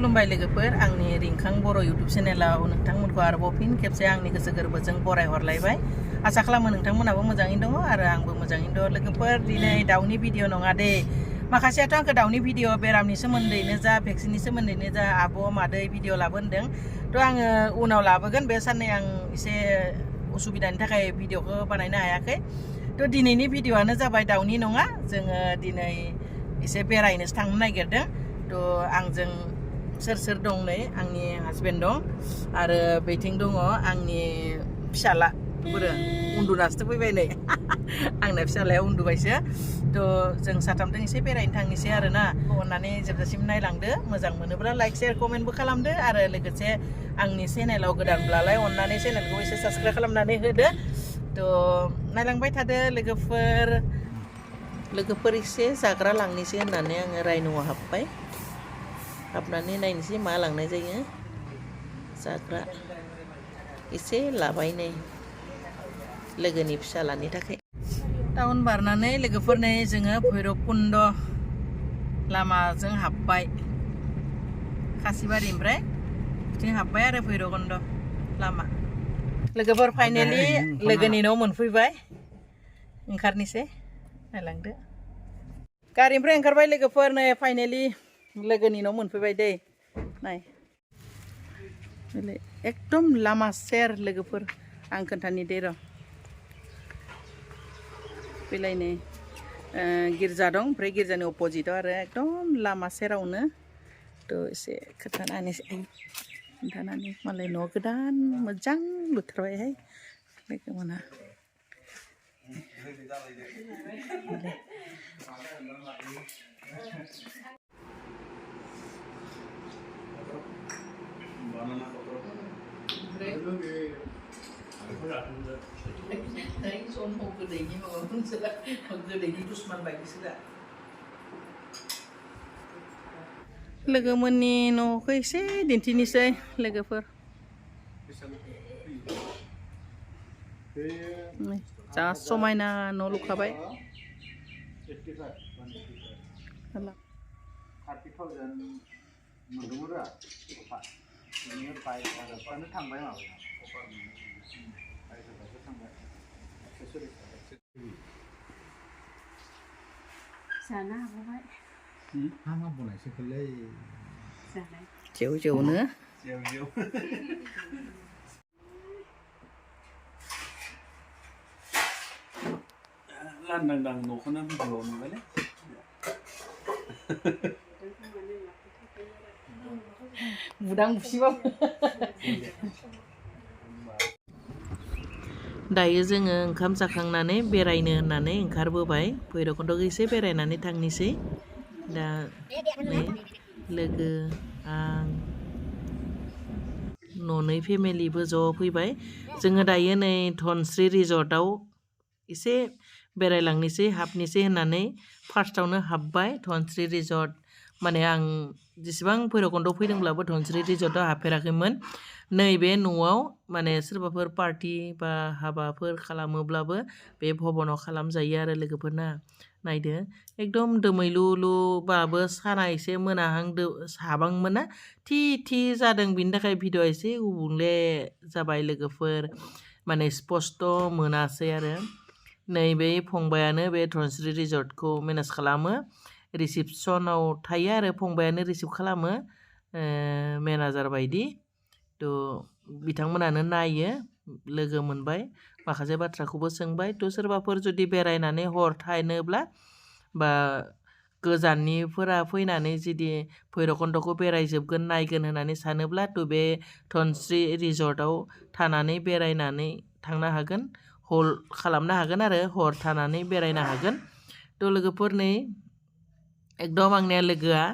खुलुमबाय लोगोफोर आंनि रिंखां बर' इउटुब चेनेलाव नोंथांमोनखौ आरोबाव फिन खेबसे आंनि गोसो गोरबोजों बराय हरलायबाय आसा खालामो नोंथांमोनाबो मोजाङैनो दङ आरो आंबो मोजाङैनो दङ लोगोफोर दिनै दाउनि भिडिअ नङा दे माखासेयाथ' आंखौ दाउनि भिडिअ बेरामनि सोमोन्दैनो जा भेक्सिननि सोमोन्दैनो जा आब' मादै भिडिअ लाबोदों थ' आङो उनाव लाबोगोन बे साननै आं एसे उसुबिदानि थाखाय भिडिअखौ बानायनो हायाखै थ' दिनैनि भिडिअआनो जाबाय दाउनि नङा जोङो दिनै एसे बेरायनोसो थांनो नागिरदों थ' आंजों सोर दं नै आंनि हासबेन्ड दं आरो बेथिं दङ आंनि फिसाला बोरो उन्दुनासो फैबाय नै आंना फिसालाया उन्दुबायसो थ' जों साथामजों एसे बेरायनो थांनोसै आरोना अननानै जोबजासिम नायलांदो मोजां मोनोब्ला लाइक शेयार कमेन्टबो खालामदो आरो लोगोसे आंनि चेनेलाव गोदानब्लालाय अननानै चेनेलखौ एसे साबस्क्राइब खालामनानै होदो थ' नायलांबाय थादो लोगोफोर एसे जाग्रा लांनोसै होननानै आङो रायन'आव हाबबाय हाबनानै नायनोसै मा लांनाय जायो जाग्रा एसे लाबाय नै लोगोनि फिसालानि थाखाय टाउन बारनानै लोगोफोरनि जोङो भैरबकुन्द लामाजों हाबबाय खासिबारिनिफ्राय बिथिं हाबबाय आरो भैरबकुन्द लामा लोगोफोर फाइनेलि लोगोनि न' मोनफैबाय ओंखारनोसै नायलांदो गारिनिफ्राय ओंखारबाय लोगोफोर नै फाइनेलि लोगोनि न' मोनफैबाय दै नाय एकदम लामा सेर लोगोफोर आं खोन्थानि दे र' बेलायनो गिर्जा दं ओमफ्राय गिर्जानि अपोजिटआव आरो एकदम लामा सेरावनो थ' एसे खोन्थानानै मालाय न' गोदान मोजां लुथारबायहाय लोगोमोनहा लोगोमोननि न'खौ एसे दिन्थिनोसै लोगोफोर जा समायना न' लुखाबाय जानो हागौहाय मा बनायसोखोलै जेवनो लांदां न'खौनो भिडिअ नुबायलै बुदां बुसिबाबो दायो जोङो ओंखाम जाखांनानै बेरायनो होननानै ओंखारबोबाय भैरबकुन्द'खौ एसे बेरायनानै थांनोसै दा नै लोगो आं न'नै फेमिलिबो ज' फैबाय जोङो दायो नै धनस्रि रिजर्टआव एसे बेरायलांनोसै हाबनोसै होननानै फार्स्टआवनो हाबबाय धनस्रि रिजर्ट माने आं जेसेबां भैरबकुन्द'आव फैदोंब्लाबो धनस्रि रिजर्टआव हाबफेराखैमोन नैबे न'आव माने सोरबाफोर पार्टि बा हाबाफोर खालामोब्लाबो बे भबनाव खालामजायो आरो लोगोफोरना नायदो एकदम दोमैलुलुबाबो साना एसे मोनाहां हाबांमोन ना थि जादों बिनि थाखाय भिडिअ एसे गुबुंले जाबाय लोगोफोर माने स्पस्ट मोनासै आरो नैबे फंबायानो बे धनस्रि रिजर्टखौ मेनेज खालामो रिसिपसनाव थायो आरो फंबायानो रिसिभ खालामो मेनेजार बायदि थ' बिथांमोनानो नायो लोगो मोनबाय माखासे बाथ्राखौबो सोंबाय थ' सोरबाफोर जुदि बेरायनानै हर थानोब्ला बा गोजाननिफोरा फैनानै जुदि भैरबकुन्द'खौ बेरायजोबगोन नायगोन होननानै सानोब्ला थ' बे धनस्रि रिजर्टआव थानानै बेरायनानै थांनो हागोन हल खालामनो हागोन आरो हर थानानै बेरायनो हागोन थ' लोगोफोर नै एकदम आंनिया लोगोआ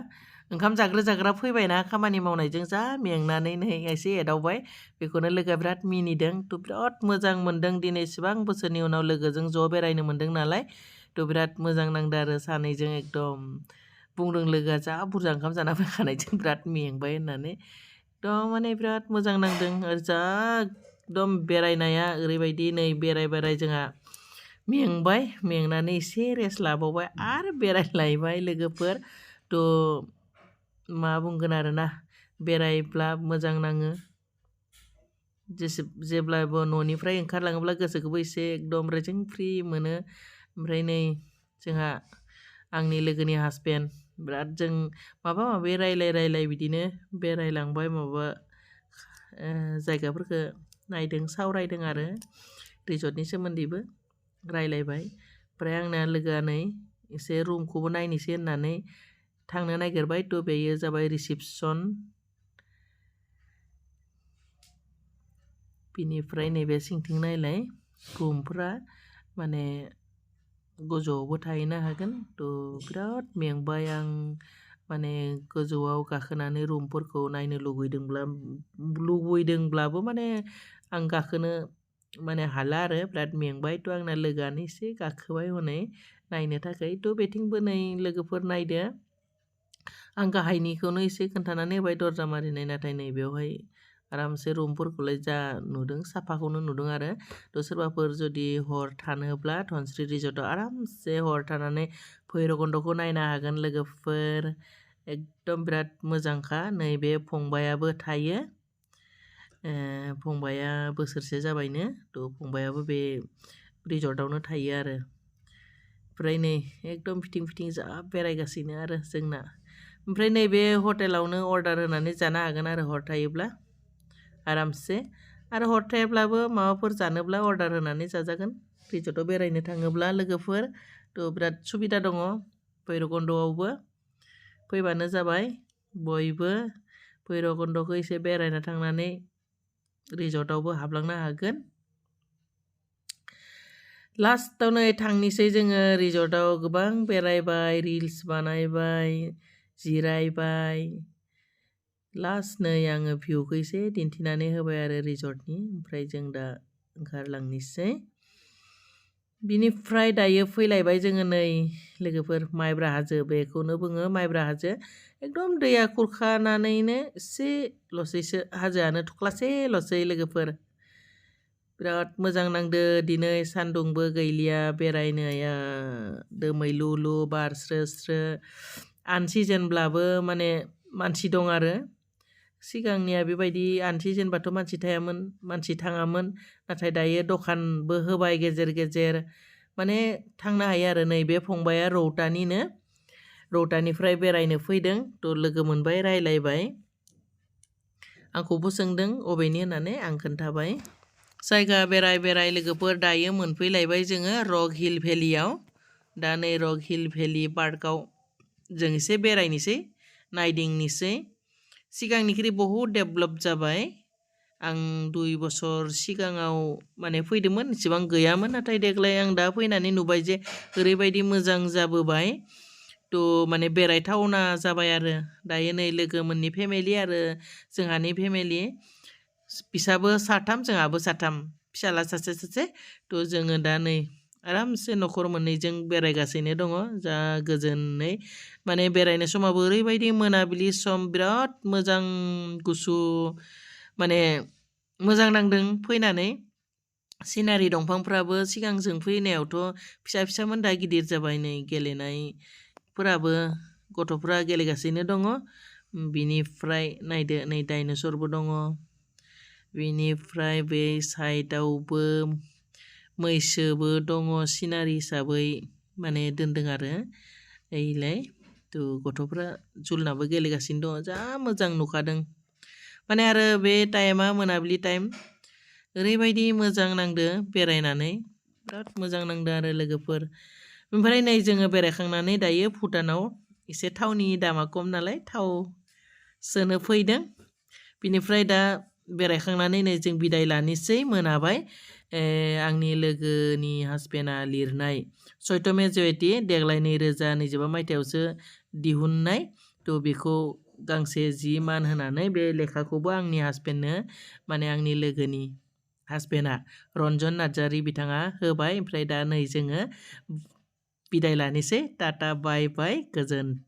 ओंखाम जाग्रा फैबायना खामानि मावनायजों जा मेंनानै नै एसे एदावबाय बेखौनो लोगोआ बिराद मिनिदों थ' बिराद मोजां मोनदों दिनै इसेबां बोसोरनि उनाव लोगोजों ज' बेरायनो मोनदों नालाय थ' बिराद मोजां नांदों आरो सानैजों एकदम बुंदों लोगोआ जा बुरजा ओंखाम जाना फैखानायजों बिराद मेंबाय होननानै थ' माने बिराद मोजां नांदों जा एकदम बेरायनाया ओरैबायदि नै बेराय जोंहा मेंबाय मेंनानै एसे रेस्ट लाबावबाय आरो बेरायलायबाय लोगोफोर थ' मा बुंगोन आरोना बेरायब्ला मोजां नाङो जेब्लाबो न'निफ्राय ओंखारलाङोब्ला गोसोखौबो एसे एकदम रेजें फ्रि मोनो ओमफ्राय नै जोंहा आंनि लोगोनि हासबेन्ड बिराद जों माबा माबि रायलाय बिदिनो बेरायलांबाय माबा जायगाफोरखौ नायदों सावरायदों आरो रिजर्टनि सोमोन्दैबो रायलायबाय ओमफ्राय आंना लोगोआ नै एसे रुमखौबो नायनोसै होननानै थांनो नागिरबाय थ' बेयो जाबाय रिसिपसन बिनिफ्राय नैबे सिंथिं नायलाय रुमफोरा माने गोजौआवबो थाहैनो हागोन थ' बिराद मेंबाय आं माने गोजौआव गाखोनानै रुमफोरखौ नायनो लुबैदोंब्लाबो माने आं गाखोनो माने हाला आरो बिराद मेंबाय थ' आंना लोगोआनो एसे गाखोबाय हनै नायनो थाखाय थ' बेथिंबो नै लोगोफोर नायदो आं गाहायनिखौनो एसे खोन्थानानै होबाय दरजा मारिनाय नाथाय नैबेयावहाय आरामसे रुमफोरखौलाय जा नुदों साफाखौनो नुदों आरो थ' सोरबाफोर जुदि हर थानोब्ला धनस्रि रिजर्टआव आरामसे हर थानानै भैरबकुन्द'खौ नायनो हागोन लोगोफोर एकदम बिराद मोजांखा नैबे फंबायाबो थायो फंबाया बोसोरसे जाबायनो थ' फंबायाबो बे रिजर्टआवनो थायो आरो ओमफ्राय नै एकदम फिटिं जा बेरायगासिनो आरो जोंना ओमफ्राय नैबे हटेलावनो अर्डार होनानै जानो हागोन आरो हर थायोब्ला आरामसे आरो हर थायाब्लाबो माबाफोर जानोब्ला अर्डार होनानै जाजागोन रिजर्टआव बेरायनो थाङोब्ला लोगोफोर थ' बिराद सुबिदा दङ भैरबकुन्द'आवबो फैबानो जाबाय बयबो भैरबकुन्द'खौ एसे बेरायनो थांनानै रिजर्टआवबो हाबलांनो हागोन लास्टआवनो थांनोसै जोङो रिजर्टआव गोबां बेरायबाय रिल्स बानायबाय जिरायबाय लास्ट नै आङो भिउखौ एसे दिन्थिनानै होबाय आरो रिजर्टनि ओमफ्राय जों दा ओंखारलांनोसै बिनिफ्राय दायो फैलायबाय जोङो नै लोगोफोर माइब्रा हाजो बेखौनो बुङो माइब्रा हाजो एकदम दैया खुरखानानैनो एसेल'सैसो हाजोआनो थख्लासेल'सै लोगोफोर बिराद मोजां नांदो दिनै सान्दुंबो गैलिया बेरायनाया दोमैलुलु बार स्रो आनसिजेनब्लाबो माने मानसि दं आरो सिगांनिया बेबायदि आनसिजेनबाथ' मानसि थाङामोन नाथाय दायो दखानबो होबाय गेजेर माने थांनो हायो आरो नैबे फंबाया रौतानिफ्राय बेरायनो फैदों थ' लोगो मोनबाय रायलायबाय आंखौबो सोंदों अबेनि होननानै आं खोन्थाबाय जायगा बेराय लोगोफोर दायो मोनफैलायबाय जोङो रक हिल भेलियाव दा नै रक हिल भेलि पार्कआव जों एसे बेरायनोसै नायदिंनोसै सिगांनिख्रुइ बहुद डेभलप जाबाय आं 2 बोसोर सिगाङाव माने फैदोंमोन इसेबां गैयामोन नाथाय देग्लाय आं दा फैनानै नुबाय जे ओरैबायदि मोजां जाबोबाय थ' माने बेरायथावना जाबाय आरो दायो नै लोगो मोननि फेमिलि आरो जोंहानि फेमिलि बिसाबो 3 जोंहाबो 3 फिसाला सासे थ' जोङो दा नै आरामसे न'खर मोननैजों बेरायगासिनो दङ जा गोजोनै माने बेरायनाय समावबो ओरैबायदि मोनाबिलि सम बिराद मोजां गुसु माने मोजां नांदों फैनानै सिनारि दंफांफ्राबो सिगां जों फैनायावथ' फिसामोन दा गिदिर जाबाय नै गेलेनायफोराबो गथ'फ्रा गेलेगासिनो दङ बिनिफ्राय नायदो नै डाइनसरबो दङ बिनिफ्राय बे साइडआवबो मैसोबो दङ सिनारि हिसाबै माने दोनदों आरो ओइलाय थ' गथ'फ्रा जुलनाबो गेलेगासिनो दङ जा मोजां नुखादों माने आरो बे टाइमा मोनाबिलि टाइम ओरैबायदि मोजां नांदो बेरायनानै बिराद मोजां नांदो आरो लोगोफोर ओमफ्राय नै जोङो बेरायखांनानै दायो भुटानाव एसे थावनि दामा खम नालाय थाव सोनो फैदों बिनिफ्राय दा बेरायखांनानै नै जों बिदाय लानोसै मोनाबाय आंनि लोगोनि हासबेन्डआ लिरनाय सैतमे जयति देग्लाय 2025 मायथाइयावसो दिहुननाय थ' बेखौ गांसे जि मान होनानै बे लेखाखौबो आंनि हासबेन्डनो माने आंनि लोगोनि हासबेन्डआ रन्जन नार्जारि बिथाङा होबाय ओमफ्राय दा नै जोङो बिदाय लानोसै टाटा बाय बाय गोजोन्थों